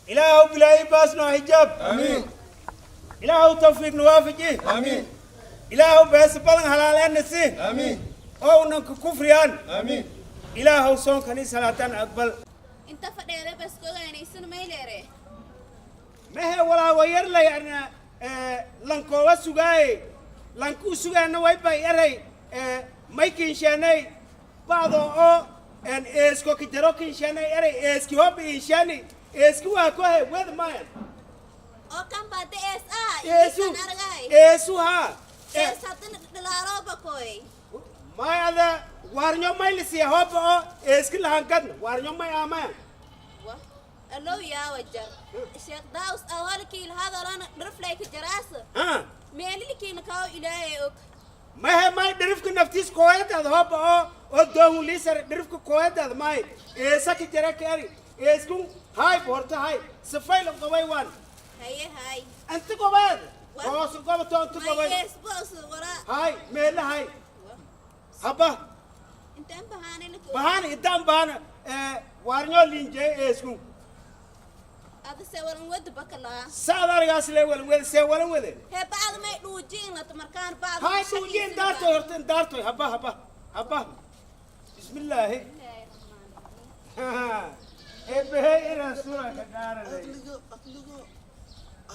Ilaahow bilaahi baasnoo xijaab. Amiin. Ilaahow tawfiiq nuwaafaji. Amiin. Ilaahow beesa badan halaaleenna si Amiin. Oo unanka kufriyaan. Amiin. Ilaahow soonkani salaatan aqbal. Inta fadheeda bas kogaanaysan mayleere. Mehe walaa wayarlay ana lankoowa sugaaye lankuu sugaana waybay eray may kinsheenay bacdo oo en eesko kijaro kinsheenay eray eeski hoba inshani eeski waa kohe wed mayan. Oo kan baade ees ah. Eesu. Isan aragay. Eesu haa. Ees haddana dhilaalooba koy. May ada waarnyo may lisiya hoba oo eeski lahangadna waarnyo may aamayan. Wa alow yaawa jar Sheekh Daus awalkiil hadalana dhirflayka jaraasa. Ha. Meelilikiina kaw Ilaahay og. Mahe may dhirifka naftiis kooyadaada hoba oo oo doongu liisar dhirifka kooyadaada may eesa ka jara ka eri eeskun hay horta hay safayl qobay waan. Haye hay. Inta qobaad hoos qobato inta may qobay. Ees boos waraa. Hay meela hay haba. Intaan bahaanina. Bahana idaan bahana waarnyo linjey eeskun. Adase walan wada bakalaa. Saad argaas le walan wede see walan wede. Hee bacda may dhuujiin lata markaan bacda. Hay suujiin daartoy horta daartoy haba haba haba bismillaahi ebehe inaan sura ka dhaaranay. Aqligo, aqligo,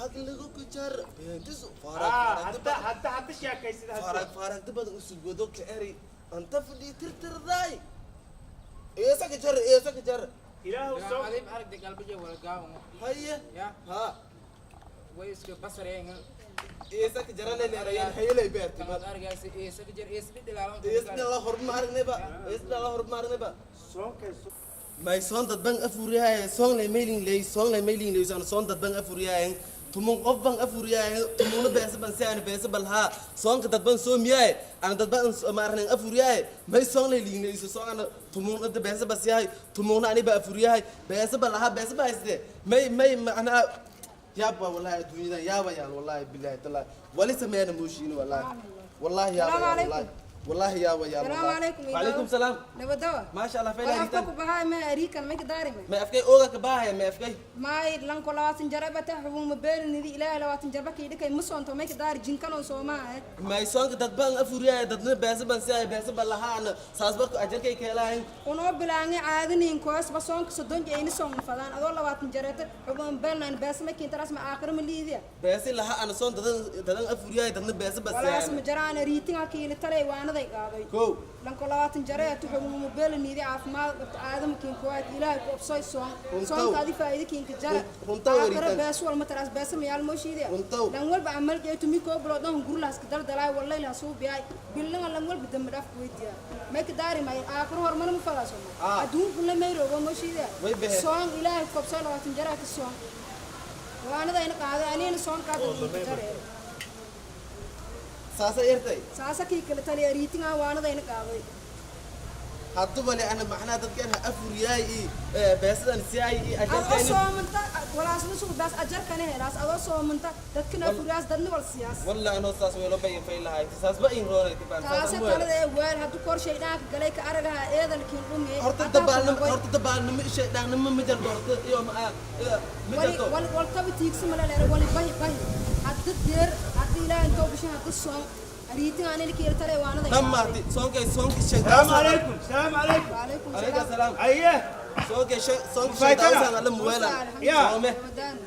aqligo ku jar beentisu. Hadda hadda hadda sheekaysida hadda. Farag faragta badan usugwado ka eri anta fadhi tirtirday eesa ka jar eesa ka jar. Ilaahu soo. Adim aragtay galbeje wala gaawan. Haye. Ya. Ha. Way iska basareen. Eesa ka jara leerayeen hayelay beerti. Kamad argaysa eesa ka jar ees dhilaalan. Eesna la hormaarnayba eesna la hormaarnayba. Soonkayso. May soon dad ban afuriyahay soon lay mailing lay soon lay mailing lay soon dad ban afuriyahay tumun qof ban afuriyahay tumuna beesa ban si aan beesa bal haa soonka dad ban soomiyahay aan dad ban ma arnin afuriyahay may soon lay liinay iso soon ana tumuna da beesa bas yahay tumuna ani ba afuriyahay beesa bal haa beesa ba hayste may may macnaa yaaba wallahi adduunyadan yaaba yaal wallahi billahi tallahi wali sameeyana mooshiini wallahi wallahi yaaba Salaamu yaal calaykum. wallahi wallahi yaaba yaal. Salaamu wallahi calaykum. وعليكم السلام. Nabadawa. ما شاء الله Wal fayla. Afka ku bahay ma arikan may ka daarime. Ma afkay ooga ka baahaya ma afkay. May lanko 20 jaraba ta xubun ma beenidi Ilaahay 20 jarba kii dhikay ma soonto may ka daari jinkan oo soomaa eh. May soonka dad baan afuriyahay dadna beesa baan si ay beesa baan lahaana saas barku ajarkay ka helahayn. Unoo bilaangay caadiniin koos ba soonka 30 jeyni soon fadaan adoo 20 jareeta xubun beenan beesa ma kiintaraas ma aakhiro ma liidiya. Beesi laha ana soon dadan dadan afuriyahay dadna beesa baan walaas ma si jaraan riitinga kiili talay waanaday qaaday. Kow. Lanko 20 jareeta xubun ma beenidi caafimaad qabta aadam kiin kowaad Ilaahay ku obsoy soon. Runtow. Soonkaadi faa'iido kiinka jara. Runtow. Aakhiro Riitan. bees wal ma taraas beesa ma yaal mooshiidiya. Runtow. Lan walba amal jeeto mi koo bilood dhan gurlaas ka daldalaay wallahi la soo biyay billan lan walba dambi dhaaf weydiya may ka daari may aakhiro hormar ma falaaso. Ah. Adduunku la meyroogo mooshiidiya. Way baheen. Soon Ilaahay ku obsoy 20 jaraa ka soon waanada ina qaaday anina soon kaada kiinka jaree. Saasa yartay. Saasa kii kale taliya riitinga waanada ina qaaday. Hadduba le ana macnaha dadkan ha afuriyahay iyo beesadan si ay iyo adoo ajarkayni. Soomanta walaasna suuqdaas ajarkana helaas adoo soomanta dadkana furiyaas dadna wal siyaas. Walla anoo saas weelo bayin fay lahay saas ba in roonay tibaan. Taase talada ee weel hadduu kor shaydhaanka galay ka aragaha eedankiin dhumiyey. Horta dabaalnimo horta dabaalnimo shaydhaannimo ma jarto horta iyo ma ma jarto. Walkaba tiigsi mala leera wali bahi bahi hadda deer hadda Ilaahay intoo bishan hadda soon ariitin anina kiila tale waanada. Dhammaati soonkay soonkii السلام shaydaan. عليكم السلام عليكم. وعليكم عليك السلام. السلام. ايه. soonkay soonkii Faytana. shaydaan alla muweelan. Ya. Soome.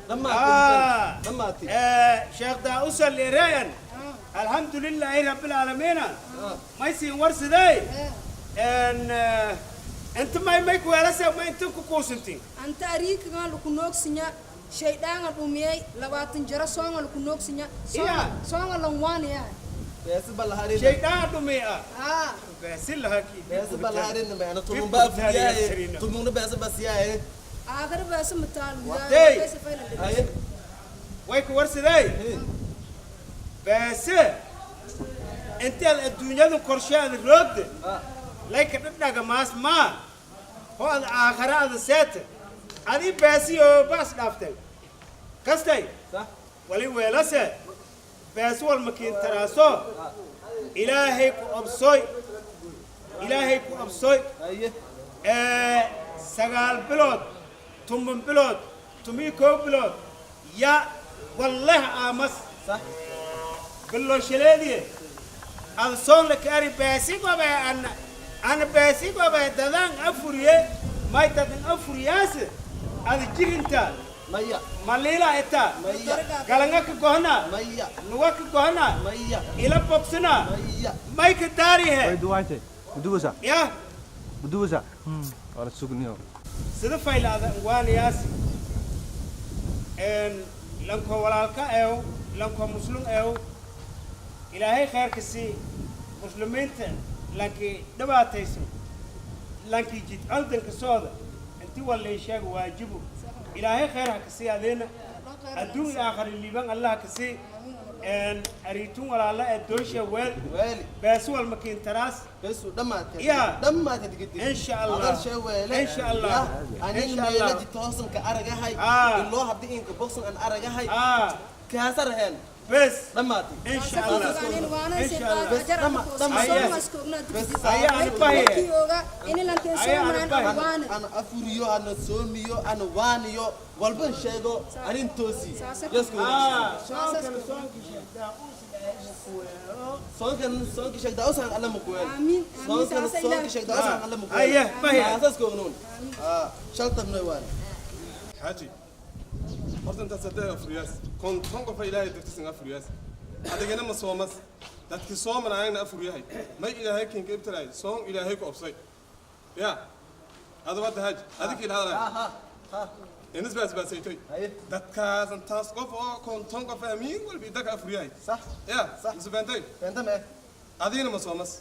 Dhammaati. آه. Dhammaati. آه شيخ داوس الإيران الحمد لله رب العالمين ما يصير ورث داي ان آه انت ما يمك ولا ما انت كوكوسنتين. Anta ariikagan laku noogsinya shaydhaanga dhumiyey 20 jaro soonga laku noogsinya. Iya. Soonga lanwaanaya. Beesa balahaarin. شيطان دمي haa. بس لها كي. Beesa balahaarin maana tumun ba afuriyahay tumuna beesa basiyahay. Aakhir beesa mataal. Watay. Haye. Way ku warsaday بس انت الدنيا كرشاد الرد لك دغ ماس ما هو اخر هذا سات ادي بس يو بس دافتي كاستي. صح. ولي ويلسه بس والمكين تراسو إلهي ku obsoy Ilaahay ku obsoy. Haye. 9 bilood 10 bilood. 11 bilood ya wallahi aamas. Sax. Billoshaleediye ad soonla kaari beesigobe ana ana beesigobe dadaan afuriye may dadan afuriyaase ad jirinta. Maya. Maliila eta. Maya. Galanga ka gohna. Maya. Nuga ka gohna. Maya. Ila bogsina. Maya. May ka daarihe. Way duwaytay maduwasa. Ya. Maduwasa waa la sugniyo. Sida faylaada ngwaaniyaas lanko walaalka eew lanko muslim eew Ilaahay khayrka sii muslimiinta lankii dhibaataysan lankii jid aldanka sooda inti walay sheega waajibu. Ilaahay khayr ha ka sii adeena adduun iyo aakhari liiban Allah ha ka sii ariitun walaala ee doosha weel. Weeli. Beesu walma kiintaraas. Besu dhammaatay. Ya. Dhammaatay digidi. Insha Allah. Hadal shay weele. Insha Allah. Ya, anin Insha Allah. meelaji toosan ka aragahay. Ah. Iloo haddii inka bogsan aan aragahay. Ah. Kaasa raheen. Bes. Dhammaatay. Insha Allah. Insha Allah. Ana afuriyo, ana soomiyo, ana waaniyo, walban sheego, anin toosi. Yasku. Ah, soonkan soonkii sheegtaa uus. Soonkan soonki sheegdaa usan alla mukuweel. Amiin, amiin, Soonkan saasa soonki Ilaahay. sheegdaa usan alla mukuweel. Aye, bahiye. Aasaska ognoon. Ah, shaltabnay waan. Xaaji, horta intaas hadday afriyaas 50 qofa Ilaahay dartiisan afriyaas adigana ma soomas dadkii sooman ayagna afur yahay may Ilaahay kinka ibtalaay soon Ilaahay ku obsay ya adaba hadda xaaji adikii lahadalay Ha ha ha. Inis baas baasaytoy. Haye. Dadkaas intaas qof oo 50 qof amiin walba idaka afur yahay. Sax. Ya. Sax. Mise beentay? Beenta mee. Adigana ma soomas?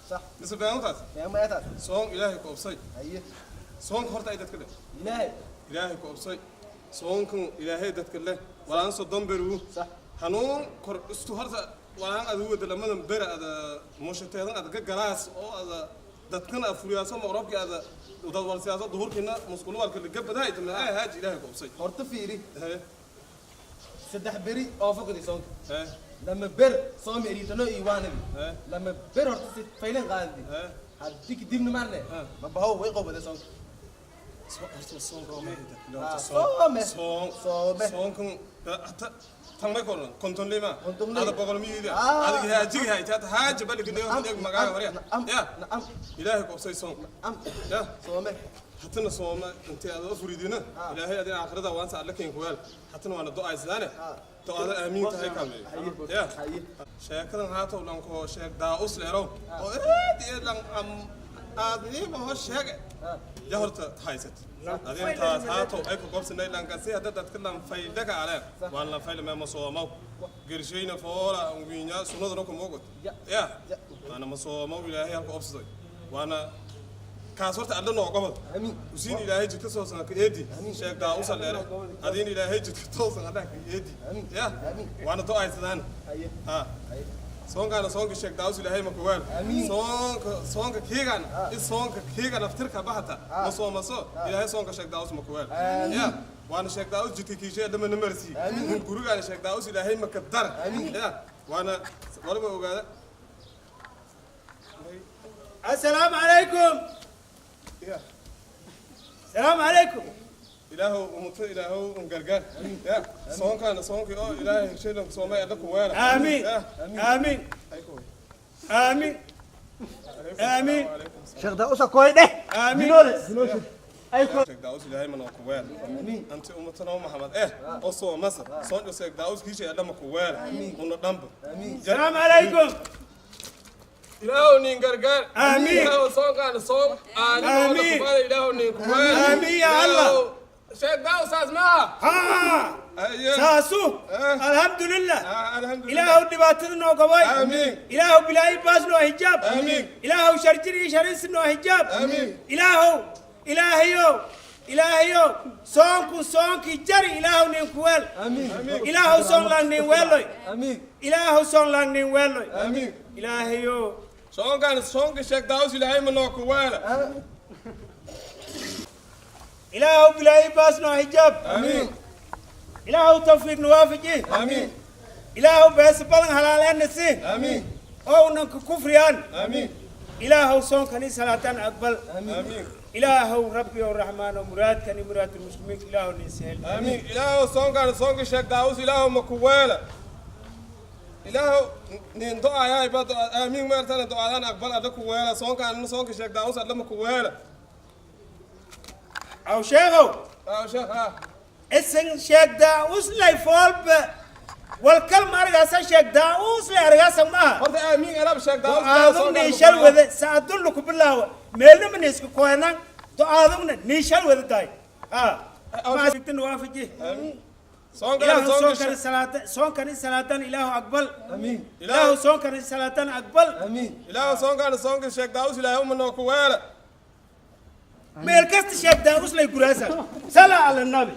Sax. Mise beentaas? Beema eetaas. Soon Ilaahay ku obsay. Haye. Soonka horta ay dadka leh. Ilaahay. Ilaahay ku obsay soonkan Ilaahay dadka leh walaan 30 beruu. Sax. Hanuun kor istu horta walaan adigu wada lamadan bere ada muushateedan ada galaas oo ada dadkana afuriyaaso maqrobkii ada dad wal siyaaso duhurkiina musqulu walka laga badaa itma ay haaji Ilaahay ku obsay. Horta fiiri. Haye. 3 beri oo fakadi soonka. Haye. 2 ber soomi eriitano iyo waanabi. Haye. 2 ber horta si faylan qaadadi. Haye. Haddii kadibna maarne. Ah. Ma bahow way qowbaday soonka. Horta soonka waa ma dadka Ah, horta. soome. Soon. Soome. Soonkan hata tan may koran 50 lima. 50 lima. Ada 100 miyida. Ah. Adiga haajiga hay taata haaji baliga dheeyo magaaga hore. Nacam. Ya. Nacam. Ilaahay ku obsay soon. Nacam. Ya. Soome. Hatana sooma intay aad u furidina Ilaahay adina aakhirada waansa alla keen kuweel hatana waana du'aysadaane du'ada aamiin tahay kaalmeeyo ya. Haye. Sheekadan haatow lanko sheeg daa-us leerow oo aad iyo lan am aadniima ho sheege ya horta haysat adina taas haatow ay ku qobsanay lankasi hadda dadka lan faydaka ale waan lan faylame ma soomaw gershayna foola wiinya sunnaduna kuma ogot. Ya. Ya. Ya. Waana ma soomaw Ilaahay halka obsaday waana kaas horta alla noo qobod. Amiin. Usiin Ilaahay jidka toosan ka eedi sheeg daa usa leere adiin Ilaahay jidka toosan alla ka eedi. Amiin. Ya. Amiin. Waana du'aysadaan. Haye. Ha. Haye. Soonkaana soonka sheeg daawus Ilaahay ma kuweel. Amiin. Soonka soonka kiigan is soonka kiiga naftirka bahata ma soomaso Ilaahay soonka sheeg daawus ma kuweel ya waana sheeg daawus jidka kiishay dhama namarsi gurigaana sheeg daawus Ilaahay ma ka dar ya waana waliba ogaada. Assalaamu calaykum. Ya. Asalaamu calaykum. Ilaahow umuto Ilaahow un gargaar ya soonkaana soonkii oo Ilaahay heshaydan soomay alla kuweela. Aamiin. Ya. Aamiin. Aamiin, aamiin. Sheekh Daausa kooy dheh. Aamiin. Dinoole dinoole ay ko. Sheeg daawus Ilaahay mana kuweel anti umatana Maxamed oo soo masa soon sheeg daawus kiishay alla ma kuweel una dhanba. Asalaamu calaykum. Ilaahow nin gargaar. Aamiin. Ilaahow soonkaana soon Aamiin. Ilaahow nin kuweel. Aamiin ya Allah. Sheeg daawus saas maaha. Haa. Aye. Saasu. Eh. Alxamdulilah. Alxamdulilah. Ilaahow dhibaatada noo gabay. Aamiin. Ilaahow bilaayi baas noo hijaab. Aamiin. Ilaahow sharjir iyo sharinsi noo hijaab. Aamiin. Ilaahow, Ilaahayow, Ilaahayow, soonku soonkii jari Ilaahow nin kuweel. Amiin. Ilaahow soon lang nin weeloy. Amiin. Ilaahow soon lang nin weeloy. Aamiin. Ilaahayow. Soonkaana soonka sheeg daawus Ilaahay ma noo kuweela. Ilaahow bilaayi baas noo hijaab. Aamiin. Ilaahow tawfiiq nuwaafaji. Aamiin. Ilaahow bees badan halaaleenna si Aamiin. oo unanka kufriyaan. Aamiin. Ilaahow soonkan i salaatan aqbal. Aamiin. Ilaahow rabbi ow raxmaan oo muraadkani muraadulmuslimiinka ilaahow nin sahel. Aamiin. Ilaahow soonkaan soonka sheeg Daawus ilaahow ma ku weela. Ilaahow nin do'ayaay ba aamiin meertana do'aadaan aqbal adla ku weela soonkaan soonka sheeg Daawus adla ma ku weela. Aw sheegow. Aa sheekh ha. Isin sheeg Daawus lay foolba walkal ma argaasa sheeg Daawus lay argaasa maaha. Horta aamiin elab sheeg Daawus. Do'aadugna niishal wada saadullu ku bilaawa meelnama niiska koenan do'aadugna niishal wada tahay ha maasigtan waafaji. Soonkaan ilaahu soonka soonkani salaada soonkani salaadan ilaahu aqbal. Amiin. Ilaahu soonkani salaadan aqbal. Amiin. Ilaahow soonkaan soonka sheeg Daawus ilaahow ma noo ku weela. Meel kasta sheeg Daawus lay guraasa sala ala nabi.